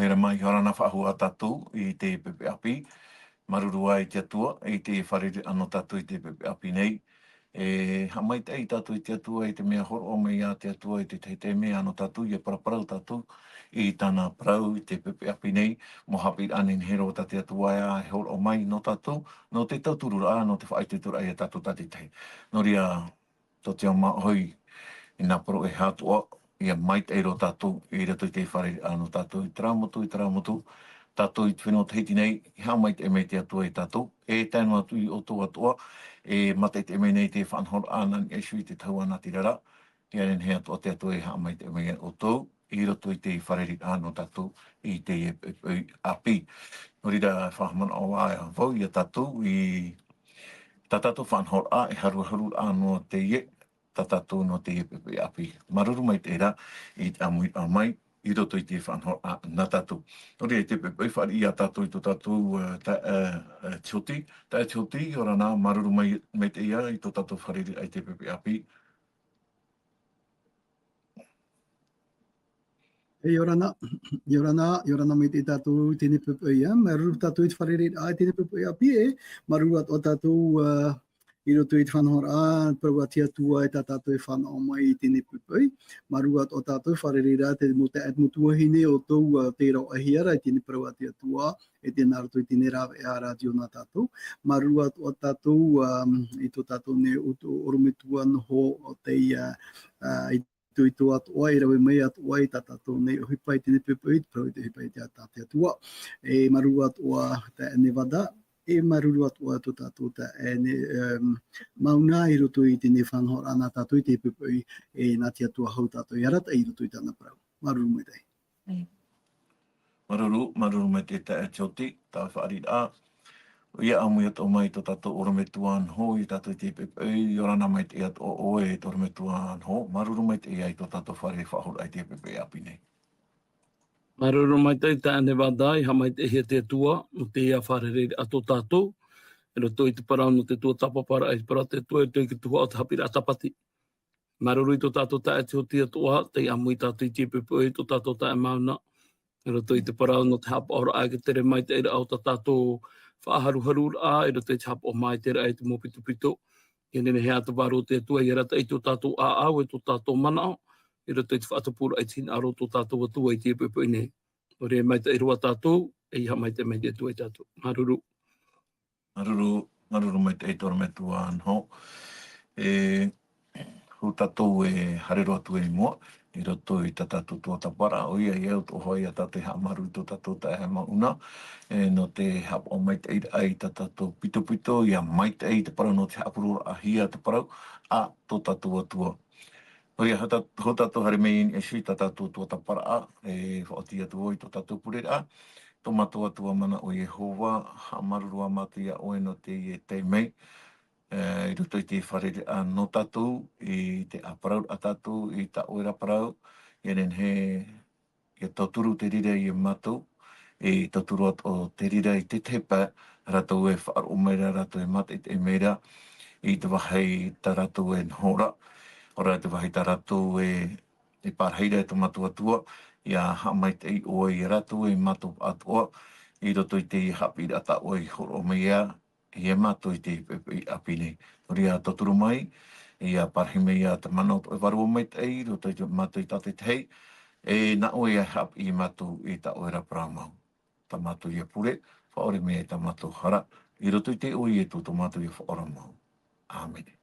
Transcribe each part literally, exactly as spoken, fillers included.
Mea mai, ʻia ora na faʻahou tātou i te pepe ʻāpī. Māuruuru ā i te Atua, i te fārereiraʻa nō tātou i te pepe ʻāpī nei. E haʻamaitaʻi tātou i te Atua i te mea hōroʻa mai ā te Atua i te tahi taime nō tātou, ʻia paraparau tātou i tāna parau i te pepe ʻāpī nei, mau haʻapiʻiraʻa nehenehe roa tā te Atua ē e hōroʻa mai nō tātou, nō te tautururaʻa, nō te faʻaitoitoraʻa ia tātou tātaʻitahi. Nō reira, tō te ao māʻohi, ʻia parau e hātoʻa, ʻia maitaʻi roa tātou, i roto i te fārereiraʻa nō tātou, i terā motu, i terā motu, tātou i te fenua Tahiti nei, e haʻamaitaʻi mai te Atua ia tātou, e tae noa atu ia ʻoutou atoʻa, e mātaʻitaʻi mai nei te faʻanahoraʻa nā niʻa iho i te tahua nātirara, ʻia nehenehe atoʻa te Atua e haʻamaitaʻi mai ia ʻoutou, i roto i te fārereiraʻa nō tātou i teie poʻipoʻi ʻāpī. Nō reira, faʻahaʻamanaʻo ā vau ia tātou i tā tātou faʻanahoraʻa, e haruharuraʻa noa teie, tā tātou nō teie poʻipoʻi ʻāpī. Māuruuru maitaʻi rā i te ʻāmuiraʻa mai, i roto i te faʻanahoraʻa nā tātou. Nō reira, i te poʻipoʻi fāriʻi ia tātou i tō tātou, ā, taeaʻe, ā, ā, Tioti, taeaʻe Tioti, ʻia ora na, māuruuru mai, maitaʻi ā i tō tātou fārereiraʻa i te poʻipoʻi ʻāpī. E, ʻia ora na, ʻia ora na, ʻia ora na maitaʻi tātou i teie poʻipoʻi, ā, māuruuru tātou i te fārereiraʻa i teie poʻipoʻi ʻāpī, e, māuruuru atoʻa tātou, ā, i roto i te faʻanahoraʻa, parau a te Atua e tā tātou e fānaʻo mai i teie poʻipoʻi. Māuruuru atoʻa tātou, fārereiraʻa te mau taeaʻe, te mau tuahine, ʻoutou, ā, tē ravaʻahia ra i teie parau a te Atua, e tē nā roto i teie rāveʻa rātio nā tātou. Māuruuru atoʻa tātou, ā, i tō tātou nei ʻo-, ʻo-, ʻorometua noho o te, ā, ā, i itoito atoʻa, e rave mai atoʻa i tā tātou nei ʻohipa i teie poʻipoʻi, te parau i te ʻohipa i te ata a te Atua. E māuruuru atoʻa taeaʻe Nevada, e māuruuru atoʻa tō tātou taeaʻe, ā, Mauna i roto i teie faʻanahoraʻa nā tātou i teie poʻipoʻi, e nā te Atua hou tātou e arataʻi i roto i tāna parau. Māuruuru maitaʻi. Māuruuru, māuruuru maitaʻi taeaʻe Tioti, tā fāriʻiraʻa. ʻOia, ʻāmui atoʻa mai tō tātou ʻorometua Noho ia tātou i teie poʻipoʻi, ʻia ora na maitaʻi atoʻa ʻoe, tō ʻorometua Noho, māuruuru maitaʻi ā i tō tātou fārerei faʻahou i teie poʻipoʻi ʻāpī nei. Māuruuru maitaʻi taeaʻe Nevada, e haʻamaitaʻihia te Atua, nō teie fārereiraʻa tō tātou, i roto i te parau nō te tuatāpaparaʻa, i te parau a te Atua, i roto i te tuhaʻa o te haʻapiʻiraʻa Tāpati. Māuruuru i tō tātou taeaʻe Tioti atoʻa, tei ʻāmui tātou i teie poʻipoʻi, tō tātou taeaʻe Mauna. I roto i te parau nō te haʻapaʻoraʻa i te tere maitaʻiraʻa o tā tātou faʻaharuharuraʻa, i roto i te haʻapaʻo maitaʻiraʻa i te mau pitopito. ʻIa nehenehe ā te vārua o te Atua, ʻia arataʻi i tō tātou ʻāʻau, e tō tātou manaʻo, i roto i te faʻatupuraʻa i te hinaʻaro o tō tātou Atua i teie poʻipoʻi nei. Nō reira maitaʻi roa tātou, e ʻia haʻamaitaʻi mai te Atua ia tātou. Māuruuru. Māuruuru, māuruuru maitaʻi tō ʻorometua Noho. E, hou tātou e haere roa atu i mua, i roto i tā tātou tuatāpaparaʻa, ʻoia, ʻia au atoʻa hoʻi ia tātou e haʻamāuruuru i tō tātou taeaʻe Mauna, e, nō te haʻapaʻo maitaʻiraʻa i tā tātou pitopito, ʻia maitaʻi te parau nō te haʻapuroroʻahia te parau a tō tātou Atua. Nō reira, hou tā-, hou tātou haere mai i niʻa iho i tā tātou tuatāpaparaʻa, e faʻaoti atu vau i tō tātou pureraʻa. Tō mātou Atua mana ʻo Iehova, haʻamāuruuru ā mātou ia ʻoe nō teie taime, e, i roto i te fārereiraʻa nō tātou, i te ʻāparauraʻa tātou, i tā ʻoe ra parau, ʻia nehenehe ʻia tauturu te reira ia mātou, e tauturu atoʻa te reira i te tahi pae, rātou e faʻaroʻo mai ra, rātou e mātaʻitaʻi mai ra, i te vāhi tā rātou e noho ra, ʻo rā te vāhi tā rātou e, e parahi ra e tō mātou Atua, ʻia haʻamaitaʻi ʻoe ia rātou e mātou atoʻa, i roto i te haʻapiʻiraʻa tā ʻoe i hōroʻa mai ā, ia mātou i te poʻipoʻi ʻāpī nei. Nō reira, tauturu mai, ʻia parahi mai ā te mana o tō ʻoe Vārua Maitaʻi, i roto ia mātou i tātaʻitahi, e nā ʻoe e haʻapiʻi ia mātou i tā ʻoe ra parau mau. Tā mātou ia pure, faʻaʻore mai i tā mātou hara, i roto i te iʻoa o Ietu tō mātou ia Faʻaora mau. ʻĀmene.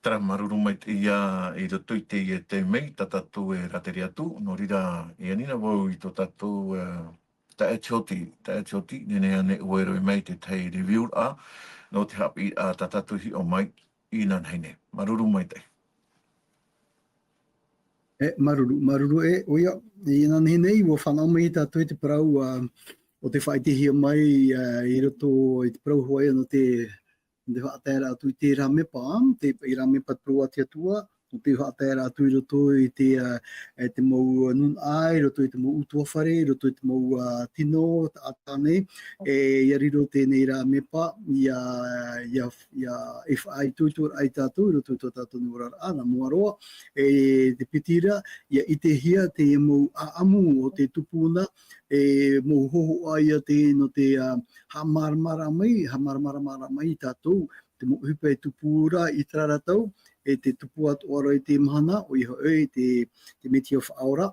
Terā, māuruuru maitaʻi ā i roto i teie taime, tā tātou e rātere atu, nō reira, e ani na vau i tō tātou, e, taeaʻe Tioti, taeaʻe Tioti, nehenehe ānei ʻoe e rave mai i te tahi review-raʻa, nō te haʻapiʻiraʻa tā tātou i hiʻo mai, inanahi nei. Māuruuru maitaʻi. E, māuruuru, māuruuru e, ʻoia, inanahi nei, ʻua fānaʻo mai tātou i te parau, ā, ʻo tē faʻaʻitehia mai, ā, i roto i te parau hoʻi nō te, te faʻataeraʻa atu i te rāmepa, te, i rāmepa te parau a te Atua, nō te faʻataeraʻa atu i roto i te, ā, e te mau nūnaʻa, i roto i te mau ʻutuāfare, i roto i te mau, ā, tino, taʻata nei, e, ʻia riro teie nei rā mepa, ʻia, ʻia, ʻia, e faʻaitoitoraʻa ia tātou, i roto i tō tātou nei oraraʻa, nā mua roa, e te piti ra, ʻia ʻitehia te mau ʻāʻamu o te tupuna, e mau hōhoʻa ia teie nō te, ā, haʻamāramarama mai, haʻamāramarama mai ia tātou, te mau ʻohipa e tupu ra i terā ra tau, e te tupu atoʻa ra i te mahana, ʻoia hoʻi te, te Mesia Faʻaora,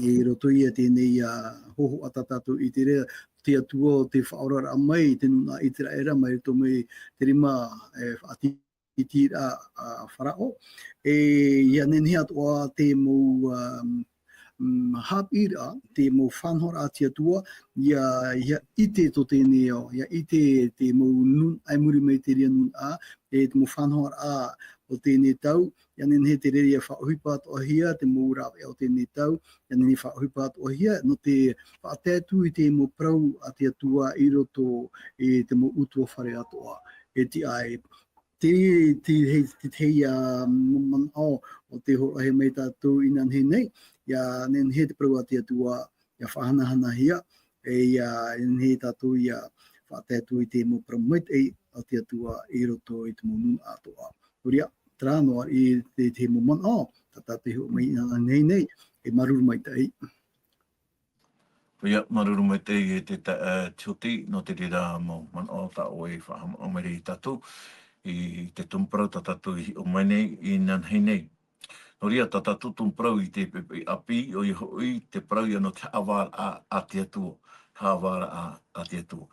i roto ia i teie nei, ā, hōhoʻa tā tātou i te reira, te Atua o te faʻaoraraʻa mai, te nūnaʻa ʻĪteraʻera, mai roto mai te rima, e, faʻatītīraʻa a Faraō. E, ʻia nehenehe atoʻa te mau, ā, mm, haʻapiʻiraʻa, te mau faʻanahoraʻa a te Atua, ʻia, ʻia ʻite tō teie nei ao, ʻia ʻite te mau nūnaʻa i muri mai i te reira nūnaʻa, e te mau faʻanahoraʻa o teie nei tau, ʻia nehenehe te reira ʻia faʻaʻohipa atoʻahia, te mau rāveʻa o teie nei tau, ʻia nehenehe faʻaʻohipa atoʻahia, nō te faʻatae atu i te mau parau a te Atua i roto i te mau ʻutuāfare atoʻa. E tiʻa ai, te, te, te, te, ā, manaʻo o te hōroʻahia mai tātou inanahi nei, ʻia nehenehe te parau a te Atua, ʻia faʻahanahanahia, e ʻia nehenehe tātou ʻia faʻatae atu i te mau parau maitaʻi a te Atua i roto i te mau nūnaʻa atoʻa. Nō reira, terā noa i te, te mau manaʻo, tā tātou i hōroʻa mai inanahi nei, e māuruuru maitaʻi. ʻOia, māuruuru maitaʻi e te ta-, e, Tihoti, nō te reira mau manaʻo tā ʻoe i faʻahaʻamanaʻo mai ra ia tātou, i te tumu parau tā tātou i hiʻo mai nei, inanahi nei. Nō reira, tā tātou tumu parau i te poʻipoʻi ʻāpī, ʻoia hoʻi, te parau ïa nō te haʻavāraʻa a te Atua, haʻavāraʻa a te Atua.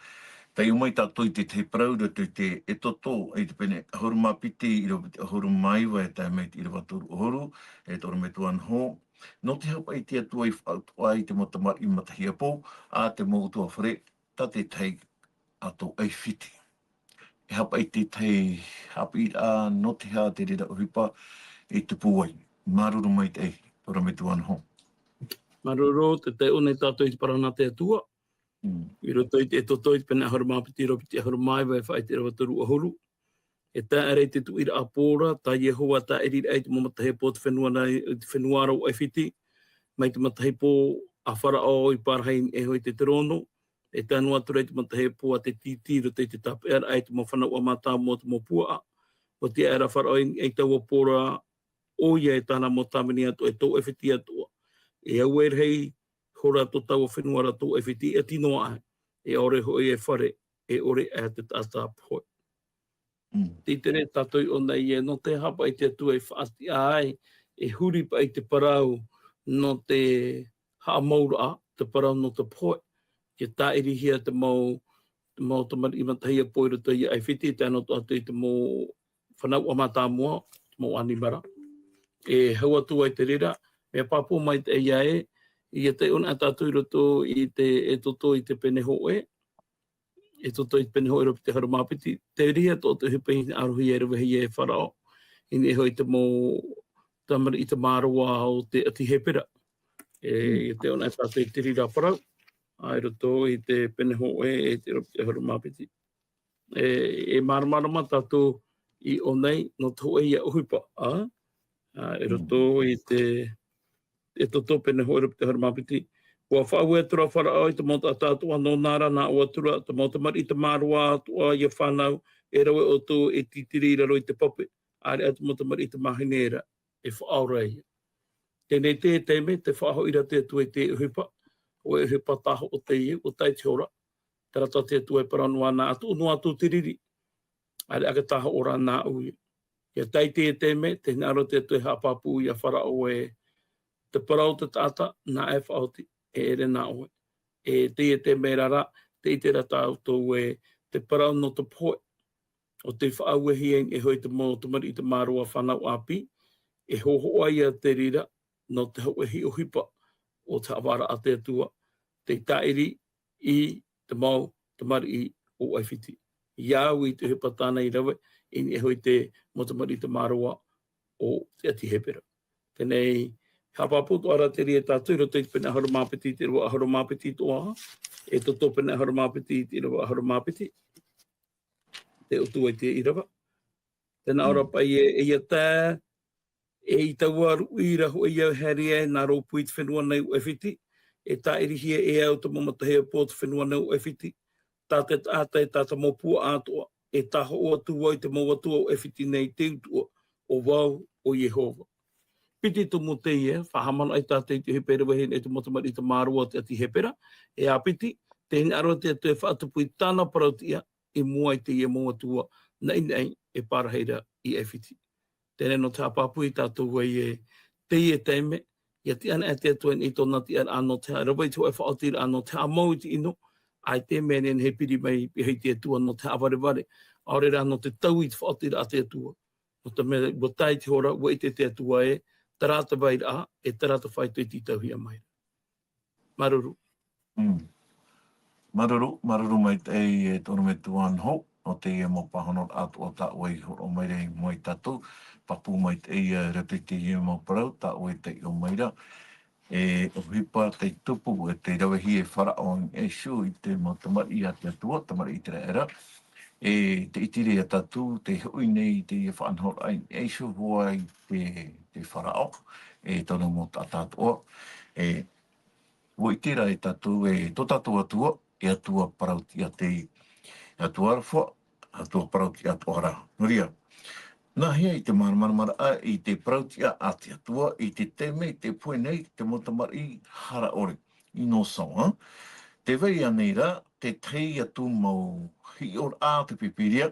Taiʻo mai tātou i te tahi parau, i roto i te Exodo, i te pene ʻahuru mā piti, ʻīrava piti ʻahuru mā iva, e tae mai i te ʻīrava toru ʻahuru, e te ʻorometua Noho, nō te haʻapaʻo i te Atua i faʻautuʻa i te mau tamariʻi matahiapo, a te mau ʻutuāfare, tā te tahi a tō ʻAifiti. E haʻapaʻo i te tahi haʻapiʻiraʻa nō te aha te reira ʻohipa i tupu ai. Māuruuru maitaʻi, ʻorometua Noho. Māuruuru, te taiʻo nei tātou i te parau nā te Atua. Mm. I roto i te Exodo i te pene ʻahuru mā piti, ʻīrava piti ʻahuru mā iva, e faʻaʻite i te ʻīrava toru ʻahuru. E tae aʻera i te tuʻiraʻa pō ra, tā Iehova e tāʻiriraʻa i te mau matahiapo o te fenua ra, i te fenua ra ʻo ʻAifiti, mai te matahiapo a Faraō i pārahi i niʻa iho i te terōno, e tae noa atu ra i te matahiapo a te tītī i roto i te tāpeʻaraʻa i te mau fanauʻa mātāmua o te mau puaʻa. ʻUa tiʻa aʻera Faraō i niʻa i taua pō ra, ʻoia e tāna mau tāvini atoʻa, e tō ʻAifiti atoʻa. E auē rahi ihora tō taua fenua ra tō ʻAifiti, e tino aʻe, e ʻaore hoʻi e fare, e ʻore aʻe te taʻata pohe. Mm. Tē ʻite ra tātou i ʻō nei ē, nō te haʻapaʻo i te Atua i faʻatiʻa ai, e huri paʻi te parau nō te haʻamauraʻa, te parau nō te pohe, ʻia tāʻirihia te mau, te mau tamariʻi matahiapo i roto ia ʻAifiti, tae noa atu i te mau fanauʻa mātāmua, te mau ʻanimara. E hau atu ai te reira, mea pāpū maitaʻi ïa ē, ʻia taiʻo na tātou i roto i te, Exodo i te pene hōʻē, Exodo i te pene hōʻē ʻīrava piti ʻahuru mā piti, te reira atoʻa te ʻohipa i hinaʻarohia e ravehia e Faraō, i niʻa iho i te mau tamariʻi tamāroa o te ʻāti Hepera. E, Mm. ʻia taiʻo na tātou i te reira parau, a, i roto i te pene hōʻē, e te ʻīrava piti ʻahuru mā piti. E, e māramarama tātou i ʻō nei, nō te hōʻē ïa ʻohipa, a, a, i roto Mm. i te, Exodo pene hōʻē ʻīrava piti ʻahuru mā piti. ʻUa faʻaue atu ra Faraō i te mau taʻata atoʻa nōna ra, nā ʻō atu ra, te mau tamariʻi tamāroa atoʻa ʻia fānau, e rave ʻoutou e tītiri i raro i te pape, ʻāreʻa te mau tamariʻi tamāhine ra, e faʻaora ïa. Teie nei te taime, tē faʻahoʻi ra te Atua i te ʻohipa, hōʻē ʻohipa tāhoʻo teie, ʻua tae te hora, terā tā te Atua e parau noa na, ʻa tuʻu noa atu te riri, ʻāreʻa ka tāhoʻo ra nāʻu ïa. ʻIa tae i teie taime, tē hinaʻaro te Atua e haʻapāpū ia Faraō ē, te parau o te taʻata, nāʻe e faʻaoti, e ʻere nā ʻoe. E teie taime ra rā, tē ʻite ra tātou ē, te parau nō te pohe, ʻo tei faʻauehia i niʻa iho i te mau tamariʻi tamāroa fānau ʻāpī, e hōhoʻa ïa te reira, nō te hōʻē hiʻohipa o te haʻavāraʻa a te Atua, tei tāʻiri i te mau tamariʻi o ʻAifiti. ʻIa au i te ʻohipa tāna i rave, i niʻa iho i te mau tamariʻi tamāroa o te ʻāti Hepera. Teie nei, haʻapāpū atoʻa ra te reira ia tātou i roto i te pene ʻahuru mā piti, te ʻīrava ʻahuru mā piti atoʻa, Exodo pene ʻahuru mā piti, te ʻīrava ʻahuru mā piti. Tē ʻō atu ai te ʻīrava. Tē nā ʻō ra Mm. paʻi ē, ʻia tae, E i taua ruʻi ra hoʻi au e haere ai nā rōpū i te fenua nei o ʻAifiti, e tāʻirihia e au te mau matahia pō o te fenua nei o ʻAifiti, tā te taʻata e tā te mau puaʻa atoʻa, e tāhoʻo atu vau i te mau atua o ʻAifiti nei i te utuʻa, ʻo vau, ʻo Iehova. Piti tumu teie, faʻahaʻamanaʻo ai tātou i te ʻohipa e rave hia nei te mau tamariʻi tamāroa o te ʻāti Hepera, e ā piti, tē hinaʻaro te Atua e faʻatupu i tāna parau-tiʻa, i mua i teie mau atua naʻinaʻi e pārahi ra i ʻAifiti. Teie nei nō te haʻapāpū ia tātou ē, teie taime, ʻia tiʻa anaʻe te Atua i tōna tiʻaraʻa nō te haʻarava i te hōʻē faʻaotiraʻa nō te haʻamau i te ʻino, ʻaita e mea nehenehe e piri mai i te Atua nō te haʻavarevare, ʻaore rā nō te taui i te faʻaotiraʻa a te Atua. Nō te mea, ʻua tae i te hora, ʻua ʻite te Atua ē, terā te vairaʻa, e terā te faito i tītauhia mai ra. Māuruuru. Mm. Māuruuru, māuruuru maitaʻi e te ʻorometua Noho, nō teie mau pāhonoraʻa atoʻa tā ʻoe i hōroʻa mai ra i mua ia tātou, pāpū maitaʻi e roto i teie mau parau, tā ʻoe i taiʻo mai ra. E ʻohipa tei tupu, e tei ravehia e Faraō ʻIniaiso i te mau tamariʻi a te Atua, tamariʻi ʻĪteraʻera. E tē ʻite ra ia tātou, tē hoʻi nei i teie faʻanahoraʻa a ʻIniaiso, hoʻi te, te Faraō, e tōna mau taʻata atoʻa. E, ʻua ʻite ra ia tātou, e tō tātou Atua, e Atua parau-tiʻa teie. Atua aroha, Atua parau-tiʻa atoʻa ra. Nō reira, nāhea i te māramaramaraʻa i te parau-tiʻa a te Atua, i te taime i tē pohe nei te mau tamariʻi hara ʻore, innocent, hein? Tē vai ra ānei ra, te tahi atu mau hiʻoraʻa a te Pīpīria,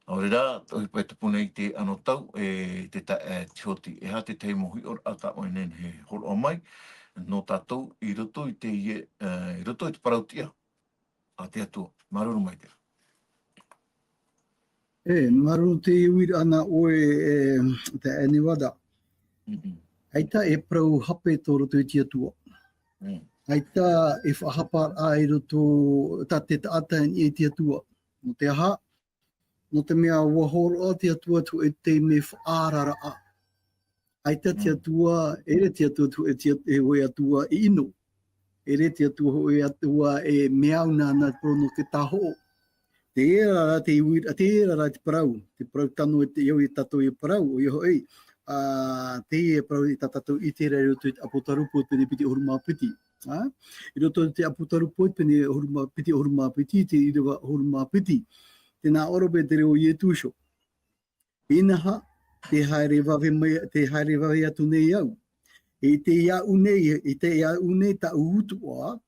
ʻaore rā, te ʻohipa e tupu nei i te anotau, e te ta-, e te hoti, e aha te tahi mau hiʻoraʻa tā ʻoe e nehenehe e hōroʻa mai, nō tātou i roto i teie, e, i roto i te parau-tiʻa a te Atua. Māuruuru maitaʻi. E, māuruuru i te uiraʻa nā ʻoe, e, te Nevada. Mm-mm. ʻAita e parau hape tō roto i te Atua. Mm. ʻAita e faʻahapa ra i roto tā te taʻata i te Atua. Nō te aha, nō te mea ʻua hōroʻa te Atua i te hōʻē taime faʻaararaʻa. ʻAita te Mm. Atua, ʻeʻere te Atua i te hōʻē, e te, e hōʻē Atua i ʻino. ʻEʻere te Atua hōʻē Atua e mea au nā, nā te parau nō te tāhoʻo. Terā rā te uiraʻa, terā rā te parau, te parau tano e te au ia tātou e parau, ʻoia hoʻi, ā, teie parau i tā tātou i ʻite ra i roto i te Apotarupo, pene piti ʻahuru mā piti. Ā? I roto i te Apotarupo, pene ʻahuru mā, piti ʻahuru mā piti, te ʻīrava ʻahuru mā piti. Tē nā ʻō ra paʻi te reo o Ietu iho. Inaha, tē haere vave mai, tē haere vave atu nei au. I te aʻu nei, i te aʻu nei taʻu utuʻa,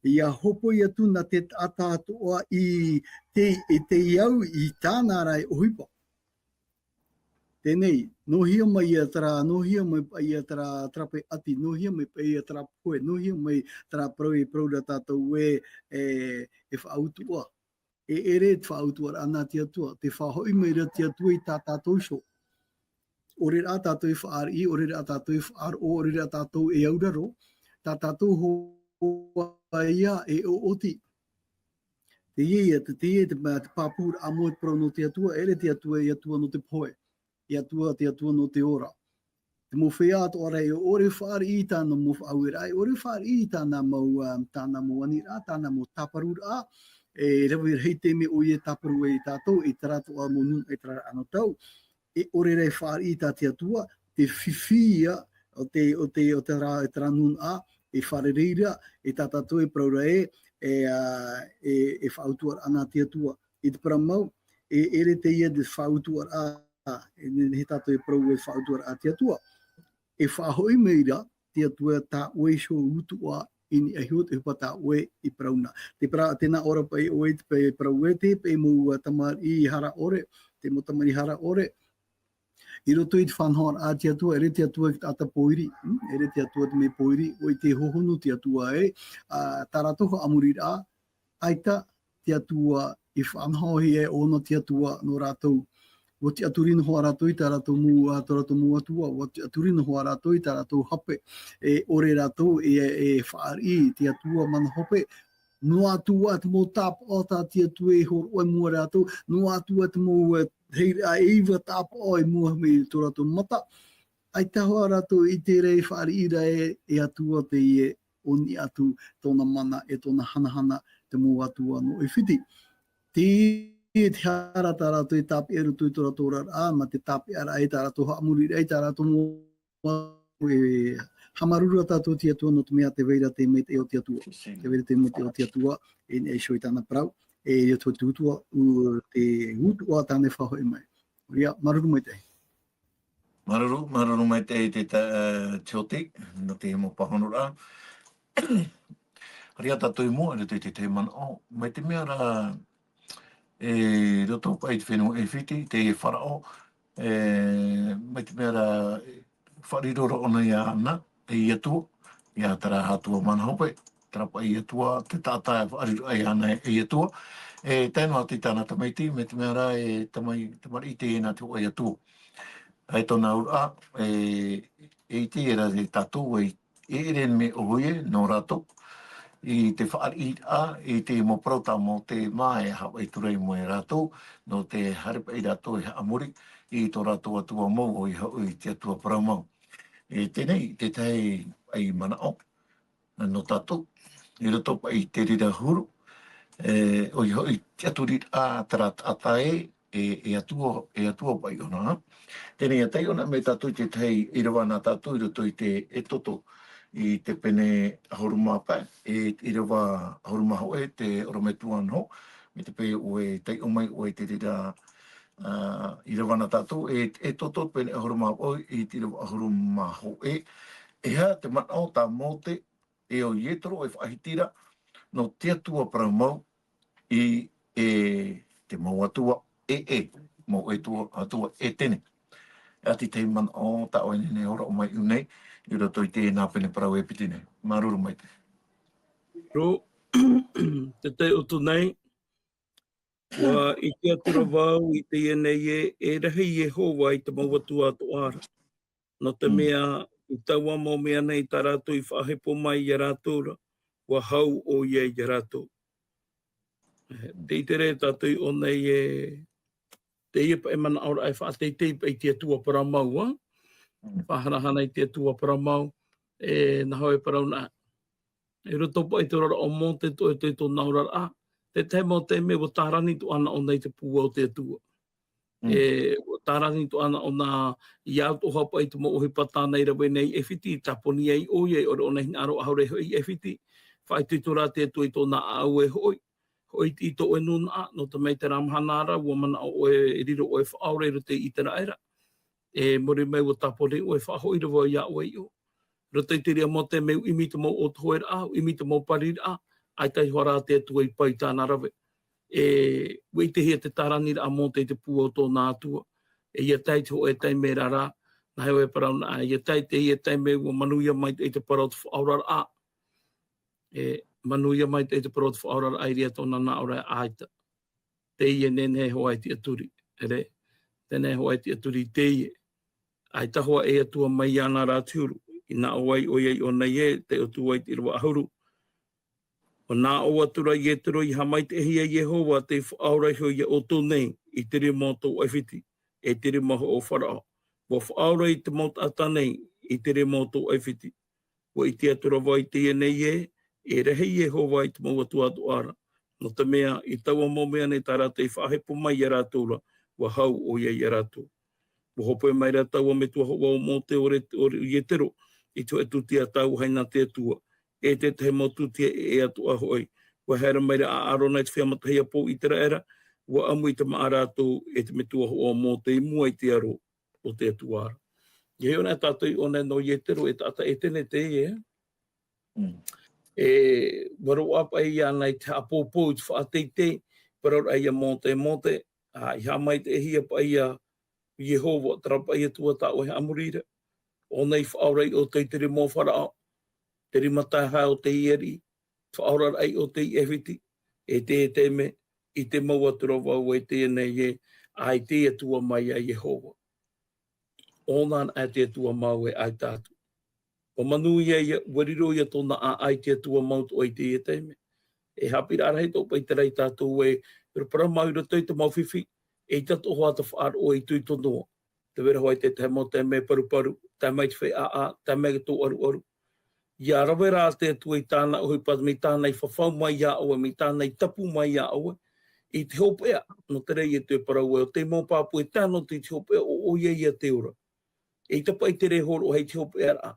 ʻia hōpoi atu nā te taʻata atoʻa i te, i te au i tāna ra e ʻohipa. Teie nei, nō hea mai ia terā, nō hea mai paʻi ia terā, terā paʻi ʻati, nō hea mai paʻi ia terā pohe, nō hea mai terā parau e parau ra tātou ē, e, e faʻautuʻa. E ʻere te faʻautuʻaraʻa nā te Atua, tē faʻahoʻi mai ra te Atua i tā tātou iho. ʻOre rā tātou e fāriʻi, ʻore rā tātou e faʻaroʻo, ʻore rā tātou e auraro, tā tātou hoʻi ia e ʻoʻoti. Teie ia, te, teie te, te pāpūraʻa mau e parau nō te Atua, ʻeʻere te Atua, e Atua nō te pohe, e Atua, te Atua nō te ora. Te mau feiā atoʻa ra e ʻore e fāriʻi i tāna mau faʻaueraʻa, e ʻore e fāriʻi i tāna mau, ā, tāna mau aniraʻa, tāna mau tāparuraʻa, e rave rahi te mea ʻoia e tāparu ai ia tātou, i terā atoʻa mau nūnaʻa, i terā anotau, e ʻore rā e fāriʻi i tā te Atua, te fifi ia, o te, o te, o terā, terā nūnaʻa, e fārerei ra, e tā tātou e parau ra ē, e, ā, e, e faʻautuʻaraʻa nā te Atua. I te parau mau, e, ʻeʻere teie te faʻautuʻaraʻa, e nehenehe tātou e parau e faʻautuʻaraʻa a te Atua. E faʻahoʻi mai ra te Atua tā ʻoe iho utuʻa i niʻa iho i te ʻohipa tā ʻoe i parau na. Te parau, tē nā ʻō ra paʻi ʻoe i te pae parau ē, te pae mau, ā, tamariʻi hara ʻore, te mau tamariʻi hara ʻore. I roto i te faʻanahoraʻa a te Atua, ʻeʻere te Atua i te taʻata pōiri, mm, ʻeʻere te Atua te mea pōiri, ʻoia tē hohonu te Atua ē, ā, tā rātou haʻamoriraʻa, ʻaita te Atua i faʻanahohia e ʻōna te Atua nō rātou. ʻUa tiʻaturi noa hoʻi rātou i tā rātou mau, ā, tō rātou mau atua, ʻua tiʻaturi noa hoʻi rātou i tā rātou hape, e ʻore rātou e, e fāriʻi i te Atua mana hope. Noa atu ā te mau tāpaʻo tā te Atua i hōroʻa i mua ia rātou, noa atu ā te mau, ā, heiraʻa e iva tāpaʻo i mua mai i tō rātou mata. ʻAita hoʻi rātou i ʻite ra e fāriʻi ra ē, e Atua teie, ʻo niʻa atu tōna mana e tōna hanahana te mau atua nō ʻAifiti. Te e te hara tā rātou e tāpeʻa i roto i tō rātou oraraʻa, mā te tāpeʻaraʻa i tā rātou haʻamoriraʻa, i tā rātou mau, e, haʻamāuruuru ā tātou i te Atua, nō te mea tē vai ra te maitaʻi o te Atua. Tē vai ra te maitaʻi o te Atua, e, e iho i tāna parau, e, i roto i te utuʻa, u-, te utuʻa tāna e faʻahoʻi mai. Nō reira, māuruuru maitaʻi. Māuruuru, māuruuru maitaʻi te ta-, e, Tioti, nō te mau pāhonoraʻa. Haere ā tātou i mua, i roto i te tahi manaʻo, mai te mea rā, e, i roto paʻi i te fenua ʻAifiti, te Faraō, e, mai te mea rā, e, faʻariro roa ʻōna iāna, e Atua, ia terā Atua mana hope, terā paʻi Atua, te taʻata e faʻariro ai iāna e Atua, e tae noa atu i tāna tamaiti, mai te mea rā, e tamai-, tamariʻi teie nā te hōʻē Atua. ʻA e tōna auraʻa, e, e ʻite ra e tātou, e, e ʻere mea ʻohie nō rātou, i te fāriʻiraʻa, i te mau parau tā Mōte mā e haʻavāʻi atu ra i mua ia rātou, nō te haere paʻi rātou e haʻamori i tō rātou Atua mau, ʻoia hoʻi te Atua parau mau. E teie nei, te tahi paʻi manaʻo, nō tātou, i roto paʻi i te reira huru, e, ʻoia hoʻi te tiʻaturiraʻa terā taʻata ē, e, e Atua, e Atua paʻi ʻōna. Teie nei, ʻia taiʻo na mai tātou i te tahi ʻīrava nā tātou i roto i te Exodo, i te pene ʻahuru mā pae, e ʻīrava ʻahuru mā hōʻē, te ʻorometua noho, mai te peu ʻoe taiʻo mai ʻoe i te reira, ā, ʻīrava nā tātou, e, Exodo pene ʻahuru mā pae, i te ʻīrava ʻahuru mā hōʻē. E aha te manaʻo tā Mōte, e ʻo Ietero e faʻahiti ra, nō te Atua parau mau, i, e, te mau atua, e, e, mau e tua, atua ʻētene. E aha te tahi manaʻo tā ʻoe e nehenehe e hōroʻa mai i ʻō nei, i roto i teie nā pene parau e piti nei. Māuruuru maitaʻi. Ro, te tahi ʻutu nei, ʻua ʻite atu ra vau i teie nei ē, e rahi Iehova i te mau atua atoʻa ra. Nō te Mm. mea, i taua mau mea nei tā rātou i faʻahepo mai ia rātou ra, ʻua hau ʻoia ia rātou. E, tē ʻite ra tātou i ʻō nei ē, teie paʻi manaʻoraʻa e faʻateitei paʻi i te Atua parau mau, ā? Mm. Faʻahanahana i te Atua parau mau, e, nā hea e parau na. I roto paʻi i te oraraʻa o Mōte, tō, tō, tōna oraraʻa, te tahi mau taime ʻua tārani atoʻa na ʻōna i te pūai o te Atua. Mm. E, ʻua tārani atoʻa na ʻōna i au atoʻa paʻi i te mau ʻohipa tāna i rave nei i ʻAifiti, i tāponi ai ʻoia, e ʻore ʻōna i hinaʻaro ʻaore hoʻi i ʻAifiti. Faʻaitoito rā te Atua i tōna ʻāʻau e hoʻi, hoʻi i tō ʻoe nūnaʻa, nō te mea i terā mahana ra, ʻua manaʻo ʻoe e riro ʻoe faʻaora i roto i ʻĪteraʻera. E, muri mai ʻua tāponi ʻoe, faʻahoʻi ra vau iā ʻoe i ʻō. Roto i te reira mau taime ʻua ʻimi te mau ʻōtoheraʻa, ʻua ʻimi te mau pariraʻa, ʻaita iho ā rā te Atua i pae i tāna rave. E, ʻua ʻitehia te tāraniraʻa a Mōte i te pūai o tōna Atua. E ʻia tae i te hōʻē taime ra rā, nā hea e parau na, ʻia tae i teie taime ʻua manuia maitaʻi te parau o te faʻaoraraʻa. E, manuia maitaʻi te parau o te faʻaoraraʻa i reira tōna nā ʻō ra ē ʻaita. Teie e nehenehe hoʻi e tiʻaturi, ʻere, e nehenehe hoʻi e tiʻaturi i teie. ʻAita hoʻi e Atua mai iāna ra te huru, i nā ʻō ai ʻoia i ʻō nei ē, te ʻutu ai te ʻīrava ʻahuru. ʻUa nā ʻō atu ra Ietero, ʻia haʻamaitaʻihia e Iehova, tei faʻaora iho ia ʻoutou nei, i te rima o tō ʻAifiti, e te rima hoʻi o Faraō. ʻUa faʻaora i te mau taʻata nei, i te rima o tō ʻAifiti. ʻUa ʻite atu ra vau i teie nei ē, e rahi Iehova i te mau atua atoʻa ra. Nō te mea, i taua mau mea nei tā rātou i faʻahepo mai ia rātou ra, ʻua hau ʻoia ia rātou. ʻUa hopoiʻa mai ra taua metua hoʻi o Mōte, ʻo Re-, ʻo Re-, Ietero, i te hōʻē tūtia tāuahi nā te Atua, e te tahi mau tūtia ʻē atoʻa hoʻi. ʻUa haere mai ra ʻo ʻĀrona i te feiā matahiapo o ʻĪteraʻera, ʻua ʻamu i te māʻa rātou e te metua hoʻi o Mōte i mua i te aro o te Atua ra. ʻIa hiʻo na tātou i ʻō nei nō Ietero, e taʻata ʻētene teie. Mm. E, ʻua roaʻa paʻi iāna i te haʻapōpou, i te faʻateitei, parau ra ia Mōte, Mōte, ā, ʻia haʻamaitaʻihia paʻi ia Iehova, terā paʻi Atua tā ʻoe e haʻamori ra. ʻŌna i faʻaora iā ʻoutou i te rima o Faraō, te rima taehae o te ariʻi, faʻaoraraʻa iā ʻoutou i ʻAifiti, e te, e te mea, ʻite mau atu ra vau i teie nei ē, ʻaita e Atua mai ā Iehova. ʻŌna anaʻe te Atua mau e ʻaita atu. ʻUa manuia ia, ʻua riro ia tōna ʻāʻai te Atua mau atoʻa i teie taime. E haʻapiʻiraʻa rahi atoʻa paʻi terā ia tātou e, parau mau i roto i te mau fifi, eʻita atoʻa hoʻi te faʻaroʻo e itoito noa. Tē vai ra hoʻi te tahi mau taime e paruparu, tae mai te feiā, tae mai tō ʻaruʻaru. ʻIa rave rā te Atua i tāna ʻohipa, mai tāna i fafau mai iā ʻoe, mai tāna i tapu mai iā ʻoe, i te hopeʻa, nō te reira e te parau ē, ʻo te mau pāpū e tae noa atu i te hopeʻa, ʻo, ʻoia ia te ora. E ʻaita paʻi te reira e hōroʻahia i te hopeʻaraʻa,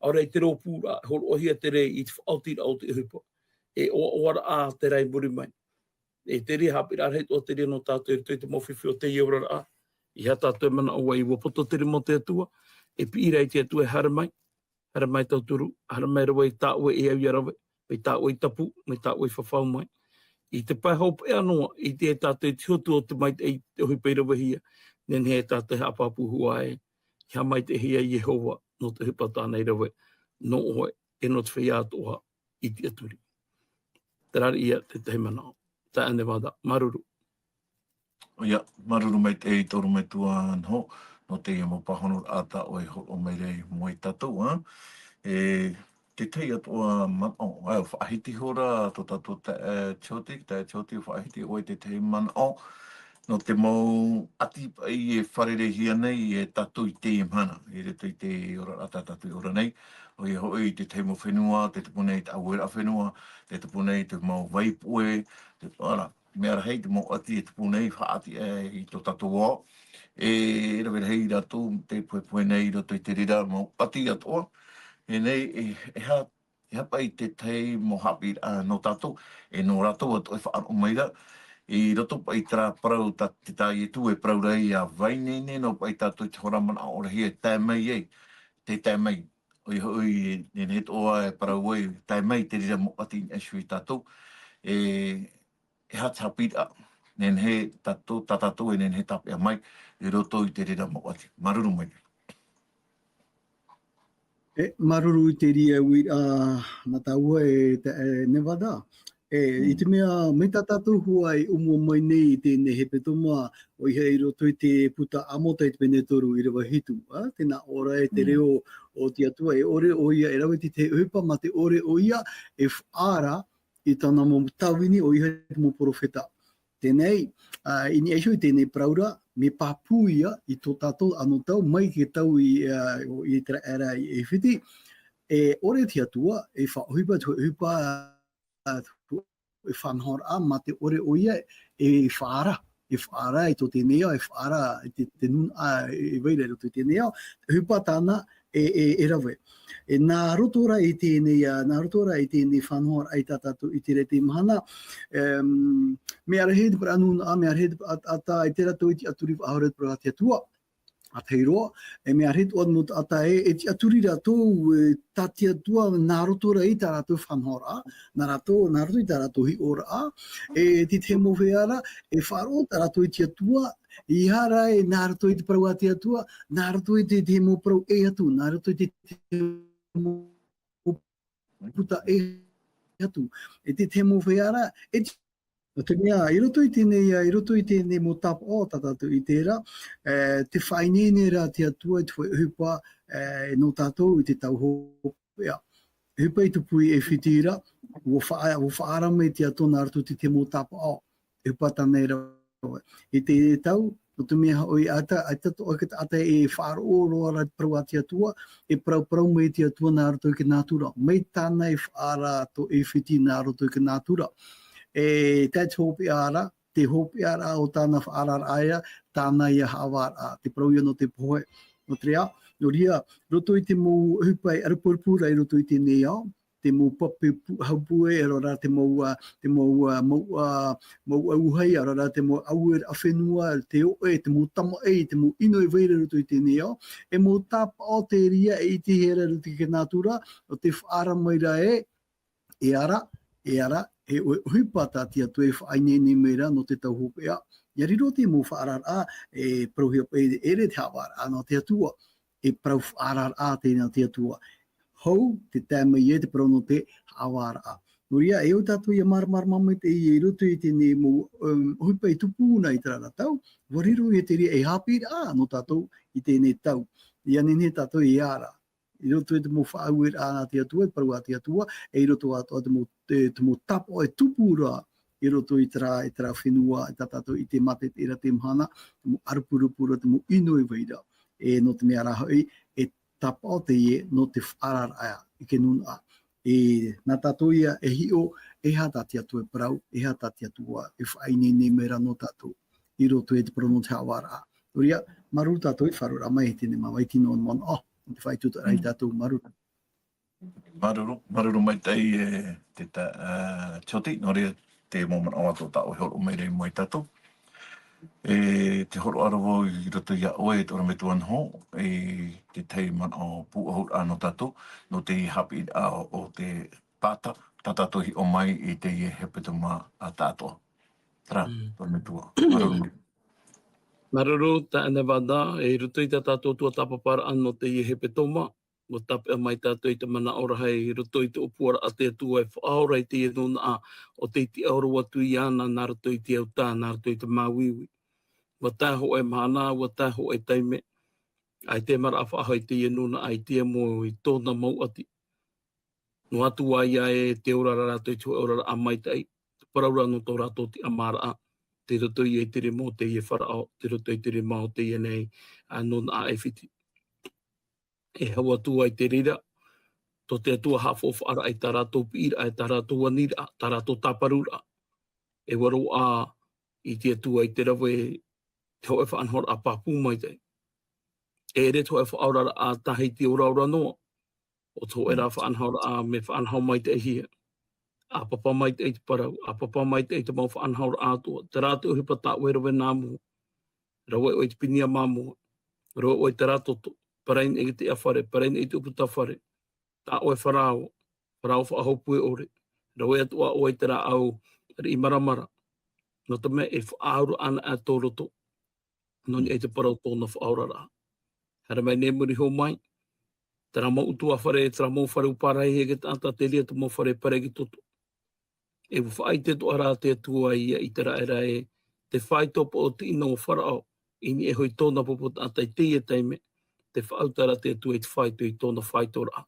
ʻaore i te rōpūraʻa, hōroʻahia te reira i te faʻaotiraʻa o te ʻohipa. E ʻoaʻoaraʻa terā i muri mai. E te reira haʻapiʻiraʻa rahi atoʻa te reira nō tātou i roto i te mau fifi o teie oraraʻa. ʻEiaha tātou e manaʻo ai, ʻua poto te rima o te Atua, e piʻi ra i te Atua e haere mai, haere mai tauturu, haere mai rave i tā ʻoe e au ia rave, mai tā ʻoe i tapu, mai tā ʻoe i fafau mai. I te pae hopeʻa noa, ʻite tātou i te hotu o te maitaʻi, te ʻohipa i ravehia, nehenehe tātou e haʻapāpū hua ē, e haʻamaitaʻihia e Iehova, nō te ʻohipa tāna i rave, nō ʻoe, e nō te feiā atoʻa i tiʻaturi. Terā ia te tahi manaʻo. Taeaʻe Nevada, māuruuru. ʻOia, māuruuru maitaʻi i tō ʻoe metua Noho, nō teie mau pāhonoraʻa tā ʻoe e hōroʻa mai ra i mua ia tātou, ā. E, te tahi atoʻa manaʻo, ā, faʻahiti ihora tō tātou taeaʻe Tioti, taeaʻe Tioti, faʻahiti ʻoe te tahi manaʻo, nō te mau ʻati paʻi e fārereihia nei e tātou i teie mahana, i roto i te oraraʻa tā tātou e ora nei, ʻoia hoʻi te tahi mau fenua, tē tupu nei te aueraʻa fenua, tē tupu nei te mau vaipuʻe, te, ʻaore ra, mea rahi te mau ʻati e tupu nei, faʻaʻati ai i tō tātou ao. E rave rahi rātou tē puepuetia nei i roto i te reira mau ʻati atoʻa. E nei, e, e aha, e aha paʻi te tahi mau haʻapiʻiraʻa nō tātou, e nō rātou atoʻa e faʻaroʻo mai ra, i roto paʻi i terā parau tā, tā Ietu e parau ra ia, vai ineine noa paʻi tātou i te hora manaʻo rahi e tae mai ai, tē tae mai. ʻOia hoʻi, nehenehe atoʻa e parau ai, tae mai te reira mau ʻati i niʻa iho ia tātou. E, e aha te haʻapiʻiraʻa, nehenehe tātou, tā tātou e nehenehe e tāpeʻa mai, i roto i te reira mau ʻati. Māuruuru maitaʻi. E, māuruuru i te reira uiraʻa nā tāua e te, e, Nevada. E, i te mea, mai tā tātou hua e ʻōmua mai nei i teie hepetoma, ʻoia i roto i te puta Amota i te pene toru ʻīrava hitu, ā, tē nā ʻō ra e te reo o te Atua, e ʻore ʻoia e rave i te ʻohipa mā te ʻore ʻoia e faʻaara i tāna mau tāvini ʻoia te mau perofeta. Teie nei, ā, i niʻa iho i teie nei parau ra, mea pāpū ia i tō tātou anotau, mai te tau i, ā, o Iteraera i ʻAifiti, e ʻore te Atua, e faʻaʻohipa, te ʻohipa, ā, e faʻanahoraʻa, mā te ʻore ʻoia, e faʻaara, e faʻaara i tō teie nei ao, e faʻaara i te, te nūnaʻa, e, e vai ra i roto i teie nei ao, ʻohipa tāna, e, e, e rave. E nā roto rā i teie nei, ā, nā roto rā i teie nei faʻanahoraʻa i tā tātou i teie mahana, em, mea rahi te parau nūnaʻa, mea rahi te parau ʻataʻata, ʻaita rātou e tiʻaturi faʻahou ra i te parau a te Atua, ʻātaʻi roa, e mea rahi atoʻa mau taʻata ē, e tiʻaturi rātou, e, tā te Atua nā roto rā i tā rātou faʻanahoraʻa, nā rātou, nā roto i tā rātou hiʻoraʻa, e, te tahi mau feiā ra, e faʻaroʻo tā rātou i te Atua, ʻeiaha rā ē nā roto i te parau a te Atua, nā roto i te, te mau parau ʻē atu, nā roto i te, te mau puta ʻē atu. E te, te mau feiā ra, e te, nō te mea, i roto i teie nei, i roto i teie nei mau tāpaʻo tā tātou i ʻite ra, e, tē faʻaineine ra te Atua i te hōʻē ʻohipa, e, nō tātou i te tau hopeʻa. ʻOhipa i tupu i ʻAifiti ra, ʻua faʻa-, ʻua faʻaara mai te Atua nā roto i te, te mau tāpaʻo. ʻOhipa tāna e rave. I teie tau, nō te mea hoʻi ʻaita, ʻaita atoʻa te taʻata e faʻaroʻo roa ra i te parau a te Atua, e parauparau mai te Atua nā roto i te nātura. Mai tāna e faʻaara tō ʻAifiti nā roto i te nātura. E tae te hopeʻa ra, te hopeʻaraʻa o tāna faʻaararaʻa ia, tāna ia haʻavāraʻa, te parau ia nō te pohe. Nō te reira, nō reira, roto i te mau ʻohipa e ʻarupurupu ra i roto i teie nei ao, te mau pape pu-, haupū ē, ʻaore rā te mau, ā, te mau, ā, mau, ā, mau ʻauhai, ʻaore rā te mau ʻaueraʻa fenua, te oʻe, te mau tamaʻi, te mau ʻino e vai ra i roto i teie nei ao, e mau tāpaʻo te reira e ʻitehia ra i roto i te nātura, ʻo tē faʻaara mai ra ē, e ara, e ara, e ʻo-, ʻohipa tā te Atua e faʻaineine mai ra nō te tau hopeʻa. ʻIa riro te mau faʻaararaʻa, e parauhia paʻi ʻere te haʻavāraʻa nō te Atua. E parau faʻaararaʻa teie nā te Atua. Hou, tē tae mai ai te parau nō te haʻavāraʻa. Nō reira, e au tātou ʻia māramarama mai teie i roto i teie mau, um, ʻohipa e tupu na i terā ra tau, ʻua riro ia te reira ei haʻapiʻiraʻa nō tātou i teie tau. ʻIa nehenehe tātou e ara. I roto i te mau faʻaueraʻa a te Atua, i te parau a te Atua, e i roto atoʻa te mau, te, te mau tāpaʻo e tupu ra, i roto i terā, i terā fenua, i tā tātou i te mate, i terā mahana, te mau ʻarupurupu ra, te mau ʻino e vai ra. E nō te mea rā hoʻi, e tāpaʻo teie nō te faʻaararaʻa i te nūnaʻa. E, nā tātou ia e hiʻo, e aha tā te Atua e parau, e aha tā te Atua e faʻaineine mai ra nō tātou i roto i te parau nō te haʻavāraʻa. Nō reira, māuruuru tātou i faʻaroʻo mai i teie nei mau manaʻo, oh, te faʻaitoitoraʻa ia tātou, māuruuru. Māuruuru, māuruuru maitaʻi e te ta-, ā, Tioti, nō reira te mau manaʻo atoʻa tā ʻoe e hōroʻa mai ra ia tātou. E te hōroʻa ra vau i roto ia ʻoe, e te ʻorometua Noho, e te tahi manaʻo pūʻohuraʻa nō tātou, nō te haʻapiʻiraʻa o, o te Pāta, tā tātou hiʻo mai i teie hepetoma a tātou. Terā, Mm. ʻorometua. Māuruuru. Māuruuru, tāʻu e Nevada, e i roto i tā tātou tuatāpaparaʻa nō teie hepetoma, ʻua tāpeʻa mai tātou i te manaʻo rahi i roto i te ʻōpuaraʻa a te Atua e faʻaora i teie nūnaʻa ʻo tei tiʻaoro atu iāna nā roto i te autā, nā roto i te māuiui. ʻUa tae hōʻē mahana, ʻua tae hōʻē taime, ʻaita e maraʻa faʻahou i teie nūnaʻa i te amo i tōna mau ʻati. Noa atu ā ia e te ora ra rātou i te hōʻē oraraʻa maitaʻi, te parau ra nō tō rātou tiʻamāraʻa, tei roto ia i te rima o teie Faraʻo, tei roto i te rima o teie nei, ā, nūnaʻa ʻAifiti. E hau atu ai te reira, tō te Atua haʻafaufaʻaraʻa i tā rātou piʻiraʻa, i tā rātou aniraʻa, tā rātou tāparuraʻa. E ʻua roaʻa i te Atua i te rave te hōʻē faʻanahoraʻa pāpū maitaʻi. E ʻere te hōʻē faʻaoraraʻa tāhiti oraora noa, ʻo te hōʻē rā faʻanahoraʻa mea faʻanaho maitaʻihia. ʻĀpapa maitaʻi te parau, ʻāpapa maitaʻi te mau faʻanahoraʻa atoʻa, terā te ʻohipa tā ʻoe e rave nā mua. Rave ʻoe i te pīnia māmua, rave ʻoe i terā toto, paraina i te tiʻafare, paraina i te ʻūputa fare, tā ʻoe e farao, farao faʻahou puʻe ʻore, rave atoʻa ʻoe i te rāʻau riʻi maramara. Nō te mea e faʻaauraʻa ana ā tō roto, nō niʻa i te parau o tōna faʻaoraraʻa. Haere mai nei muri iho mai, terā mau ʻutuāfare, terā mau fare ʻua pārahi e te taʻata, te reira te mau fare e pārahi i te toto. E ʻua faʻaʻite atoʻa ra te Atua ia Iteraera ē, te fāito paʻo tiʻi nō Farao, i niʻa iho i tōna pupu taʻata i teie taime, tē faʻauta ra te Atua i te fāito i tōna fāitoraʻa.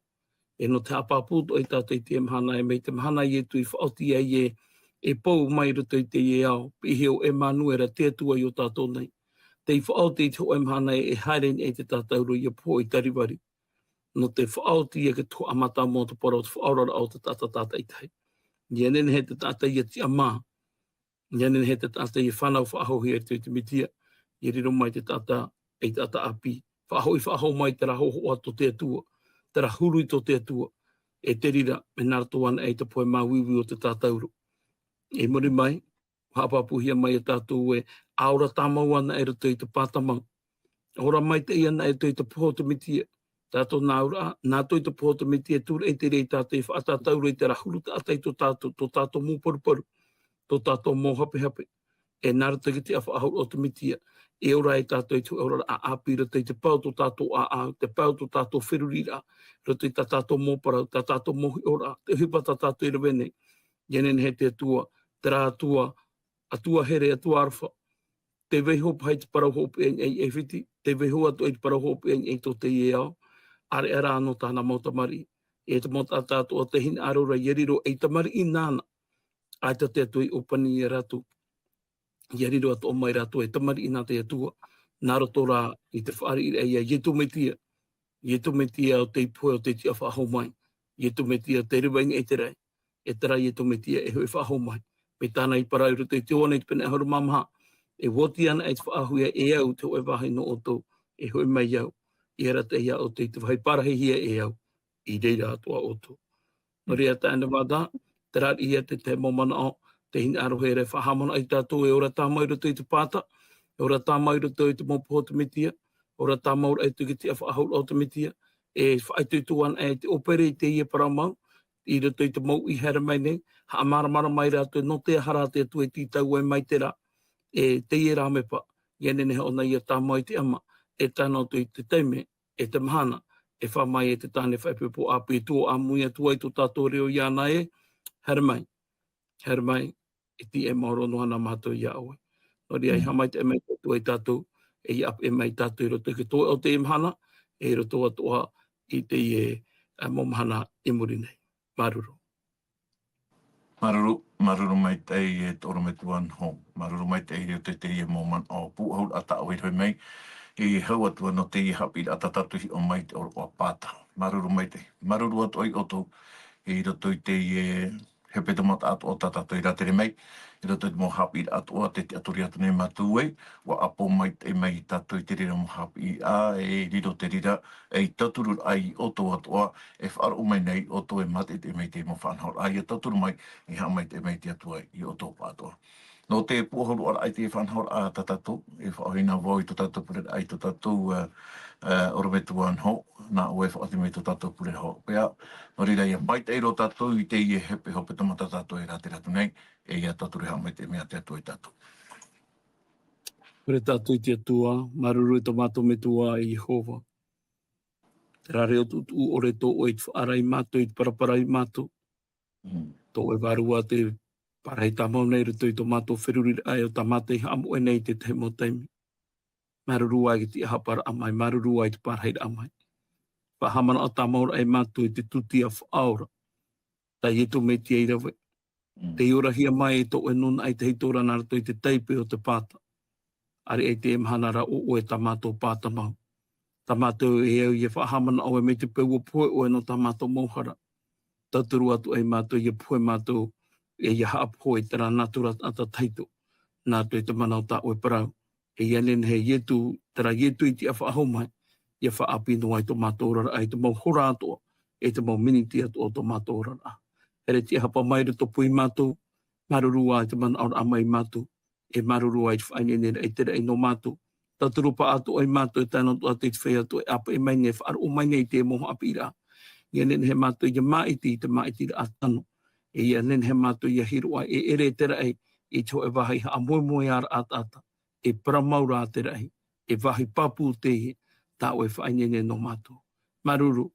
E nō te haʻapāpū atoʻa ia tātou i teie mahana, e mai te mahana a Ietu i faʻaoti ai ē, e pou mai i roto i teie ao, piʻi hia ʻo Emanuera, te Atua i ō tātou nei. Tei faʻaoti i te hōʻē mahana ē, e haere i niʻa i te tātauro ia poho i Karivari. Nō te faʻaoti ia te tuhaʻa mātāmua o te parau o te faʻaoraraʻa o te taʻata tātaʻitahi. ʻIa nehenehe te taʻata ʻia tiʻamā. ʻIa nehenehe te taʻata ʻia fānau faʻahouhia i te, i te Metia, ʻia riro mai te taʻata, ei taʻata ʻāpī, faʻahoʻi faʻahou mai terā hōhoʻa tō te Atua, terā huru i tō te Atua, e te reira, mea nā roto anaʻe i te pohe māuiui o te tātauro. I muri mai, haʻapāpūhia mai ia tātou ē, ʻa ora tāmau ana i roto i te pāta mau. Ora maitaʻi ana i roto i te pohe o te Metia. Tātou nā ʻō ra, nā roto i te pohe o te Metia, tūraʻi te reira ia tātou e faʻatātauro i terā huru taʻata i tō tātou, tō tātou mau paruparu, tō tātou mau hapehape. E nā roto i te tiʻafaʻahou o te Metia, e ora ai tātou i te oraraʻa ʻāpī i roto i te pae o tō tātou ʻāʻau, te pae o tō tātou feruriraʻa, i roto i tā tātou mau parau, tā tātou mau hiʻoraʻa, te ʻohipa tā tātou e rave nei. ʻIa nehenehe te Atua, terā Atua, Atua here, Atua aroha, tē vaiiho paha i te parau hopeʻa i niʻa i ʻAifiti, tē vaiiho atoʻa i te parau hopeʻa i niʻa i tō teie ao, ʻāreʻa rā anō tāna mau tamariʻi. E te mau taʻata atoʻa tē hinaʻaro ra ʻia riro ei tamariʻi nāna, ʻaita te Atua i ʻōpani ia rātou, ʻia riro atoʻa mai rātou ei tamariʻi nā te Atua, nā roto rā i te fāriʻiraʻa ia Ietu Metia, Ietu Metia ʻo tei pohe, ʻo tei tiʻafaʻahou mai, Ietu Metia tei reva i niʻa i te raʻi, e terā Ietu Metia e hoʻi faʻahou mai. Mai tāna i parau i roto i te Ioane i te pene ʻahuru mā maha, e ʻua oti ana e te faʻaʻauhia e au te hōʻē vāhi nō ʻoutou, e hoʻi mai au, i arataʻi ia ʻoutou i te vāhi parahihia e au, i reira atoʻa ʻoutou. Nō reira, tāʻu e Nevada, terā ia te, te mau manaʻo, tē hinaʻaro here faʻahaʻamanaʻo ia tātou e ora tāmau i roto i te pāta, e ora tāmau i roto i te mau pohe o te Metia, ora tāmau ra i te tiʻafaʻahouraʻa o te Metia, e faʻaitoito ana e te ʻōpere i teie parau mau, i roto i te mau uʻi haere mai nei, haʻamāramarama mai rātou nō te aha rā te Atua e tītau ai mai terā, e teie rā mepa, ʻia nehenehe ʻōna ʻia tāmau i te ʻama, e tae noa atu i te taime, e te mahana, e fā mai e te tāne faʻaipoipo ʻāpī e tuaʻāmui atu ai tō tātou reo iāna ē, haere mai, haere mai, e tīaʻi maoro noa na mātou ia ʻoe. Nō reira, i haʻamaitaʻi mai te Atua ia tātou, e ʻia ʻāpeʻe mai ia tātou i roto i te toeʻa o teie mahana, e i roto atoʻa i teie, ā, mau mahana i muri nei. Māuruuru. Māuruuru, māuruuru maitaʻi e te ʻorometua Noho. Māuruuru maitaʻi i roto i teie mau manaʻo pūʻohuraʻa tā ʻoe i rave mai. E hau atu ā nō teie haʻapiʻiraʻa tā tātou i hiʻo mai i te ʻōroʻa Pāta. Māuruuru maitaʻi. Māuruuru atoʻa ia ʻoutou. i roto i teie hepetoma atoʻa tā tātou e rātere mai, i roto i te mau haʻapiʻiraʻa atoʻa tē tiʻaturi atu nei mātou ai, ʻua ʻapo maitaʻi mai tātou i te reira mau haʻapiʻiraʻa, e riro te reira, ei tauturu raʻa iā ʻoutou atoʻa, e faʻaroʻo mai nei iā ʻoutou e mātaʻitaʻi mai i te mau faʻanahoraʻa, ʻia tauturu mai, e haʻamaitaʻi mai te Atua iā ʻoutou pāʻatoʻa. Nō te pūʻohu roa raʻa i te faʻanahoraʻa tā tātou, e faʻaʻohina vau i tō tātou pureraʻa, i tō tātou, ā, ā, ʻorometua Noho, nā ʻoe e faʻaoti mai tō tātou pure hopeʻa. Nō reira, ʻia maitaʻi roa tātou i teie hepe, hepetoma tā tātou e rātere atu nei, e ʻia tauturu e haʻamaitaʻi mai te Atua iā tātou. Pure tātou i te Atua, māuruuru i tō mātou Metua e Iehova. Terā reo tuʻutuʻu ʻore tō ʻoe i te faʻaara iā mātou, i te parapara iā mātou. Mm. Tō ʻoe Vārua tē parahi tāmau nei i roto i tō mātou feruriraʻa e ʻo tā mātou i haʻamoʻe nei i te tahi mau taime. Māuruuru ā i te tiʻahaʻaparaʻa mai, māuruuru ā i te parahiraʻa mai. Faʻahaʻamanaʻo tāmau ra iā mātou i te tūtia faʻaora. Tā Ietu Metia i rave. Mm. Tei orahia mai e tō ʻoe nūnaʻa i te hītora nā roto i te taipe o te pāta. ʻĀreʻa i teie mahana ra ʻo ʻoe tā mātou pāta mau. Tā mātou e au ʻia faʻahaʻamanaʻo mai te peu ʻua pohe ʻoe nō tā mātou mau hara. Tauturu atu ai mātou ʻia pohe mātou, e ʻia haʻapohe i terā nātura taʻata tahito. Nā roto i te mana o tā ʻoe parau. E ʻia nehenehe Ietu, terā Ietu i tiʻa faʻahou mai, ʻia faʻaʻāpī noa i tō mātou oraraʻa, i te mau hora atoʻa, e te mau miniti atoʻa o tō mātou oraraʻa. Haere tiʻahapa mai ra tō pū iā mātou, māuruuru ā i te manaʻoraʻa mai iā mātou, e māuruuru ā i te faʻaineineraʻa i te raʻi nō mātou. Tauturu pāʻatoʻa iā mātou e tae noa atu i te feiā atoʻa e ʻāpeʻe mai nei, e faʻaroʻo mai nei i te mau haʻapiʻiraʻa. ʻIa nehenehe mātou ʻia māʻiti i te māʻitiraʻa tano. E ʻia nehenehe mātou ʻia hiroʻa e ʻere te raʻi i te hōʻē vāhi haʻamoemoeāraʻa taʻata. E parau mau rā te raʻi, e vāhi pāpū teie, tā ʻoe e faʻaineine nō mātou. Māuruuru,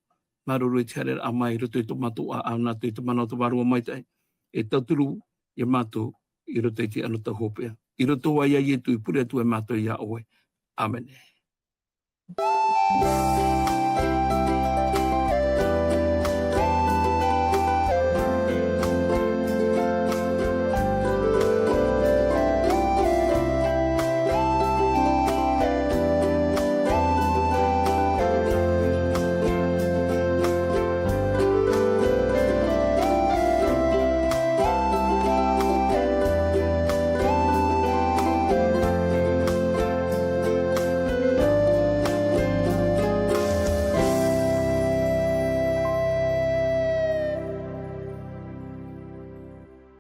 māuruuru i te haereraʻa mai i roto i tō mātou ʻāʻau nā roto i te mana o te Vārua Maitaʻi, e tauturu iā mātou i roto i te anotau hopeʻa. I roto ā iā Ietu i pure atu ai mātou iā ʻoe. ʻĀmene.